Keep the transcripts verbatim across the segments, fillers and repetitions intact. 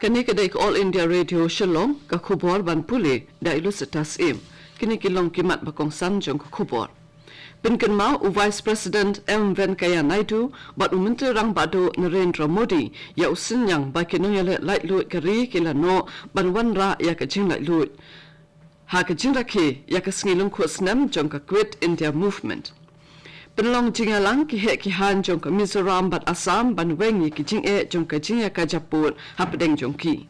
Kane ka dei ka All India Radio Shillong, ka khubor ban pule da i Lusitas Im. Kine ki long ki mat ba kongsan jong ka khubor. Pynkynmaw u Vice President M Venkaiah Naidu bad u Myntri Rangbah Duh Narendra Modi ïa u synñiang ba ki nongïaleh laitluid ka ri ki la noh ban wanrah ïa ka jinglaitluid ha ka jingrakhe ïa ka sngi lyngkhuh snem jong ka Quit India Movement. Pynlong jingïalang ki heh ki haiñ jong ka Mizoram bad Assam ban weng ïa ki jingeh jong ka jingïakajia pud hapdeng jong ki.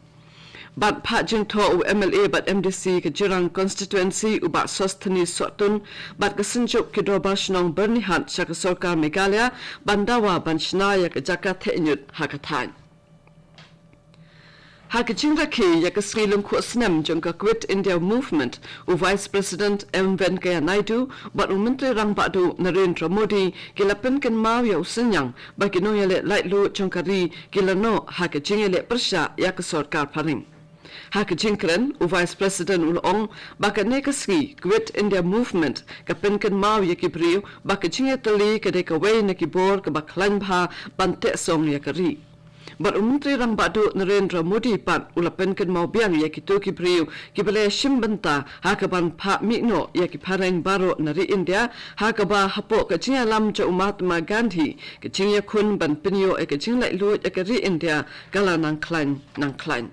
Bad phah jingthoh u M L A bad M D C ka Jirang Constituency u Bah Sosthenes Sohtun bad ka Synjuk ki Dorbar Shnong Byrnihat sha ka Sorkar Meghalaya ban dawa ban shna ïa ka jaka theh ñiut ha ka thaiñ. Ha ka jingrakhe ïa ka sngi lyngkhuh snem jong ka Quit India Movement, u Vice President M Venkaiah Naidu bad u Myntri Rangbah Duh Narendra Modi ki la pynkynmaw ïa u synñiang ba ki nongïaleh laitluid jong ka ri ki la noh ha ka jingïaleh pyrshah ïa ka sorkar phareng. Ha ka jingkren, u Vice President u la ong ba kane ka sngi Quit India Movement ka pynkynmaw ïa ki briew ba ka jingïatylli ka dei kawei na ki bor kaba khlaiñ bha ban teh song ïa ka ri. Bad u Myntri Rangbah Duh Narendra Modi pat u la pynkynmaw biang ïa kito ki briew kiba la shim bynta ha kaban phah mih noh ïa ki phareng baroh na ri India, ha kaba hapoh ka jingïalam jong u Mahatma Gandhi ka jingïakhun ban pynïoh ïa ka jinglaitluid ïa ka ri India ka la nang khlaiñ nang khlaiñ.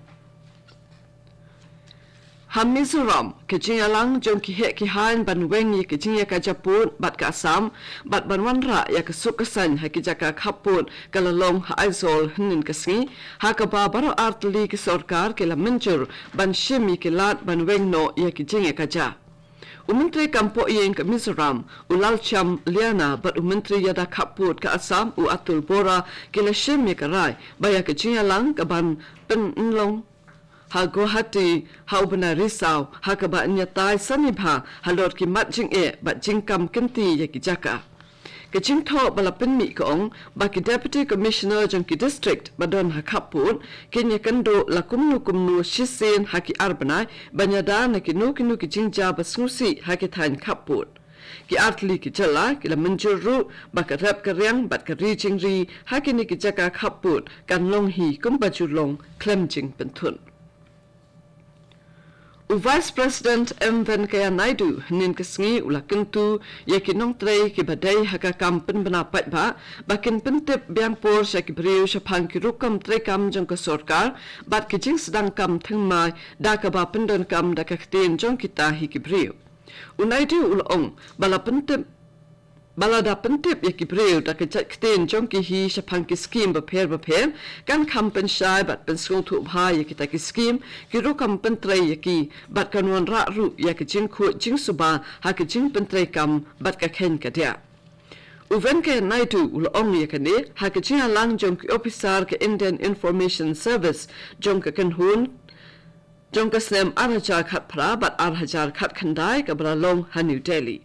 Ha Mizoram, ka jingïalang jong ki heh ki haiñ ban weng ïa ka jingïakajia pud bad ka Assam bad ban wanrah ïa ka suk ka saiñ ha ki jaka khappud ka la long ha Aizawl hynnin ka sngi, ha kaba baroh artylli ki sorkar ki la mynjur ban shim ïa ki lad ban weng noh ïa ki jingïakajia. U Myntri Kam Pohïing ka Mizoram, u Lalcham Liana bad u Myntri ïada khappud ka Assam, u Atul Bora ki la shim ïa ka rai ba ïa ka jingïalang ka ban pynlong ha Guwahati ha u bnai Risaw, ha kaba yn ïatai sani bha halor ki mat jingeh bad jingkam kynti ïa ki jaka. Ka jingthoh ba la pynmih ka ong ba ki Deputy Commissioner jong ki district ba don ha khappud kin ïakynduh la kumno kumno shisien ha ki ar bnai ban ïada na kino kino ki jingjia ba sngewsih ha ki thaiñ khappud. Ki artylli ki jylla ki la mynjur ruh ba ka rep ka riang bad ka ri jingri ha kine ki jaka khappud kan long hi kumba ju long khlem jingpynthut. U Vice President M Venkaiah Naidu hynnin ka sngi u la kyntu ïa ki nongtrei kiba dei ha ka kam pynbna paidbah ba kin pyntip biang por sha ki briew shaphang ki rukom treikam jong ka sorkar bad ki jingsdang kam thymmai da kaba pyndonkam da ka ktien jong kita hi ki briew. U Naidu u la ong ba la pyntip ba lada pyntip ïa ki briew da ka jait ktien jong ki hi shaphang ki skim bapher bapher, kan kham pynshai bad pynsngewthuh bha ïa kita ki skim, ki rukom pyntrei ïa ki bad kan wanrah ruh ïa ka jingkhuid jingsuba ha ka jingpyntreikam bad ka kheiñ ka diah. U Venkaiah Naidu u la ong ïa kane ha ka jingïalang jong ki ophisar ka Indian Information Service jong ka kynhun jong ka snem ar hajar khatphra bad ar hajar khatkhyndai kaba la long ha New Delhi.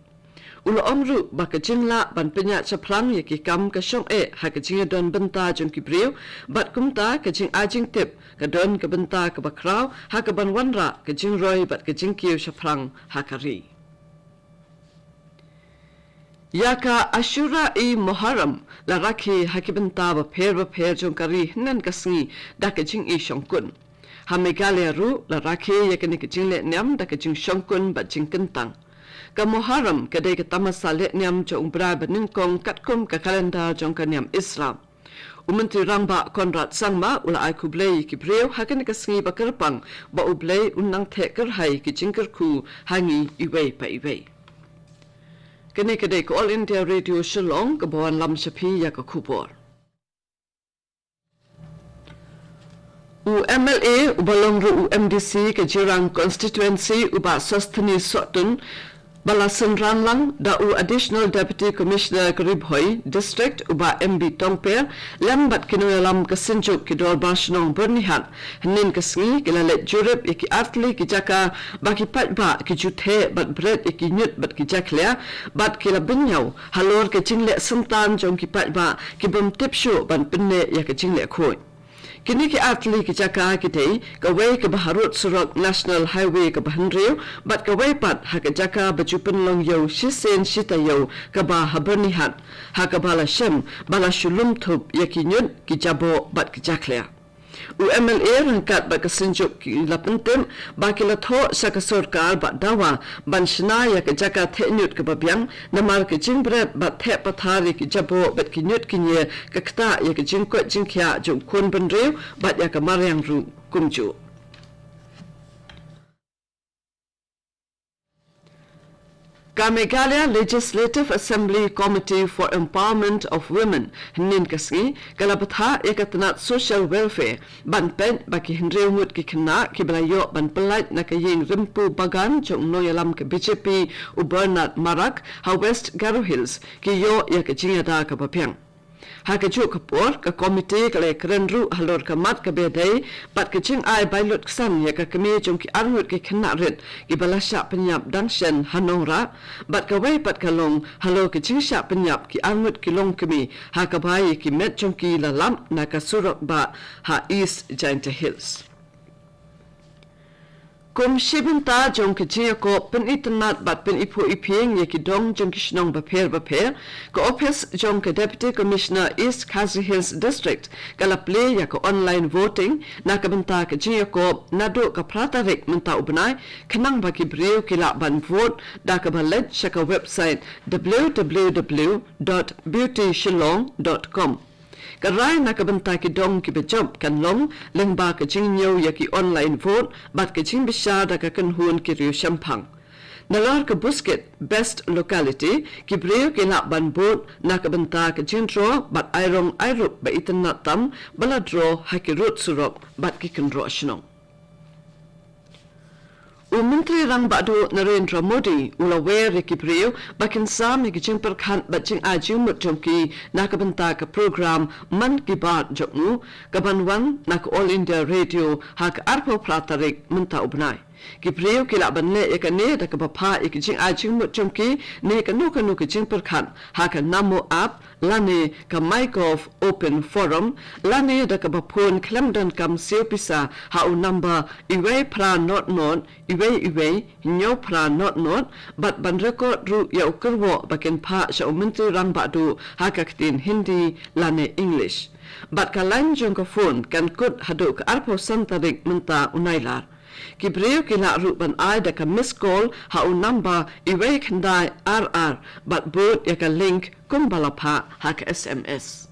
U la ong ruh ba ka jinglah ban pynïaid shaphrang ïa ki kam ka shong eh ha ka jingïadon bynta jong ki briew bad kumta ka jingai jingtip ka don ka bynta kaba khraw ha kaban wanrah ka jingroi bad ka jingkiew shaphrang ha ka ri. Ïa ka Ashura-e Muharram la rakhe ha ki bynta bapher bapher jong ka ri hynnin ka sngi da ka jingïashongkun. Ha Meghalaya ruh la rakhe ïa kane ka jingleh niam da ka jingshongkun bad jingkyntang. Ka Muharram ka dei ka tamasa leh niam jong u Bnai Banyngkong katkum ka kalendar jong ka niam Islam. U Myntri Rangbah Conrad Sangma u la ai khublei ïa ki briew ha kane ka sngi ba kyrpang ba U Blei un nang theh kyrhai ki jingkyrkhu ha ngi iwei pa iwei. Kane ka dei ka All India Radio Shillong kaba wanlam sha phi ïa ka khubor. U M L A uba long ruh u M D C ka Jirang Constituency u Bah Sosthenes Sohtun ba la synran lang da u Additional Deputy Commissioner ka Ri Bhoi District u Bah M B Tongper lem bad ki nongïalam ka Synjuk ki Dorbar Shnong Byrnihat hynnin ka sngi ki la leit jurip ïa ki artylli ki jaka ba ki paidbah ki ju theh bad bret ïa ki ñiut bad ki jakhlia bad ki la bynñiaw halor ka jingleh syntan jong ki paidbah ki bym tip shuh ban pynneh ïa ka jingleh khuid. Kine ki artylli ki jaka ki dei kawei kaba harud surok National Highway kaba hynriew bad kawei pat ha ka jaka ba ju pynlong ïew shisien shi taïew kaba ha Byrnihat, ha kaba la shem ba la shu lum thup ïa ki ñiut, ki jaboh bad ki jakhlia. U MLA ryngkat bad ka Synjuk ki la pyntip ba ki la thoh sha ka sorkar bad dawa ban shna ïa ka jaka theh ñiut kaba biang, namar ka jingbret bad theh pathar ïa ki jaboh bad ki ñiut ki ñier ka ktah ïa ka jingkoit jingkhiah jong u khun bynriew bad ïa ka mariang ruh kumjuh. Ka Meghalaya Legislative Assembly Committee for Empowerment of Women, hynnin ka sngi, ka la bthah ïa ka tnat Social Welfare, ban peit ba ki hynriew ngut ki khynnah kiba la ïoh ban pyllait na ka ïing Rympu Bagan jong u nongïalam ka BJP u Bernard Marak, ha West Garo Hills, ki ïoh ïa ka jingïada kaba biang. Ha kajuh ka por, ka komiti ka la kren ruh halor ka mat kaba ïadei bad ka jingai bai lut ksan ïa ka kmie jong ki arngut ki khynnah rit kiba la shah pynïap dang shen ha Nongrah, bad kawei pat ka long halor ka jingshah pynïap ki arngut ki longkmie ha kaba ïa ki met jong ki la lap na ka surok bah ha East Jaintia Hills. Kum shi bynta jong ka jingïakob pynitynnad bad pyniphuh iphieng ïa ki dong jong ki shnong bapher bapher, ka ophis jong ka Deputy Commissioner East Khasi Hills District ka la plie ïa ka online voting na ka bynta ka jingïakob naduh ka phra tarik mynta u bnai, khnang ba ki briew ki lah ban vote da kaba leit sha ka website w w w dot beauty shillong dot com. Ka rai na ka bynta ki dong kiba jop kan long lyngba ka jingñiew ïa ki online vote bad ka jingbishar da ka kynhun ki riewshemphang. Nalor ka buskit Best Locality, ki briew ki lah ban vote na ka bynta ka jingdraw bad ai rong ai rup ba itynnad tam ba la draw ha ki rud surok bad ki kynroh shnong. U Myntri Rangbah Duh Narendra Modi u la wer ïa ki briew ba kin sam ïa ki jingpyrkhat bad jingai jingmut jong ki na ka bynta ka program Mann Ki Baat jong u, kaban wan na ka All India Radio ha ka arphew phra tarik mynta u bnai. Ki briew ki lah ban leh ïa kane da kaba phah ïa ki jingai jingmut jong ki ne kano kano ka jingpyrkhat ha ka Namo App, lane ka MyGov Open Forum, lane da kaba phone khlem donkam siew pisa ha u number iwei phra not not, iwei iwei, hynñiew phra not not, bad ban record ruh ïa u kyrwoh ba kin phah sha u Myntri Rangbah Duh ha ka ktien Hindi lane English. Bad ka line jong ka phone kan kut haduh ka arphew san tarik mynta u Nailar. Ki briew ki lah ruh ban ai da ka missed call ha u number iwei khyndai ar ar bad bud ïa ka link kumba la phah ha ka S M S.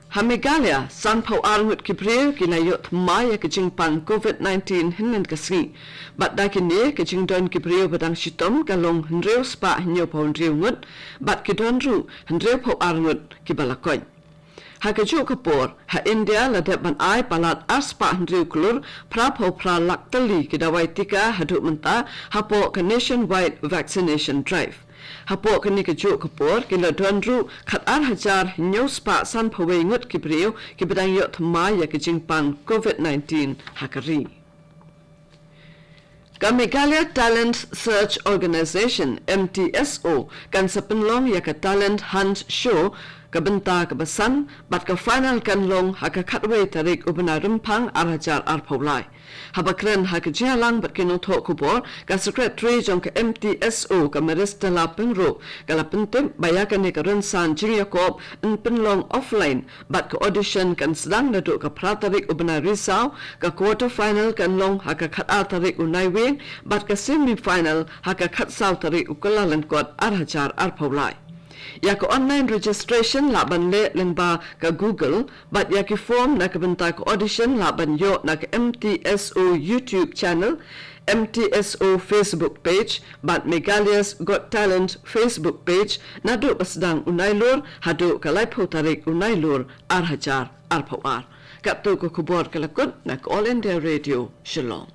Ha Meghalaya, sanphew ar ngut ki briew ki la ïoh thymmai ïa ka jingpang covid nineteen hynnin ka sngi. Bad da kine ka jingdon ki briew ba dang shitom ka long hynriew spah hynñiewphew hynriew ngut, bad ki don ruh hynriewphew ar ngut kiba la koit. Ha kajuh ka por, ha India la dep ban ai palat ar spah hynriew klur phraphew phra lak tylli ki dawai tika haduh mynta hapoh ka Nationwide Vaccination Drive. Hapoh kane kajuh ka por, ki la don ruh khat ar hajar hynñiew spah sanphew wei ngut ki briew kiba dang ïoh thymmai ïa ka jingpang covid nineteen ha ka ri. Ka Meghalaya Talent Search Organisation, M T S O, kan sa pynlong ïa ka Talent Hunt Show ka bynta kaba san, bad ka final kan long ha ka khatwei tarik u bnai Rymphang ar hajar arphew lai. Haba kren ha ka jingïalang bad ki nongthoh khubor, ka Secretary jong ka M T S O, ka Maristella Pyngrope, ka la pyntip ba ïa kane ka rynsan jingïakob yn pynlong offline, bad ka audition kan sdang naduh ka phra tarik u bnai Risaw, ka quarter final kan long ha ka khat ar tarik u Naiwieng, bad ka semi final ha ka khat saw tarik u Kyllalyngkot ar hajar arphew lai. Ïa ka online registration lah ban leh lyngba ka Google, bad ïa ki form na ka bynta ka audition lah ban ïoh na ka M T S O YouTube channel, M T S O Facebook page, bad Meghalaya's Got Talent Facebook page, naduh ba sdang u Nailur haduh ka laiphew tarik u Nailur ar hajar arphew ar. Katto ka khubor ka la kut na ka All India Radio Shillong.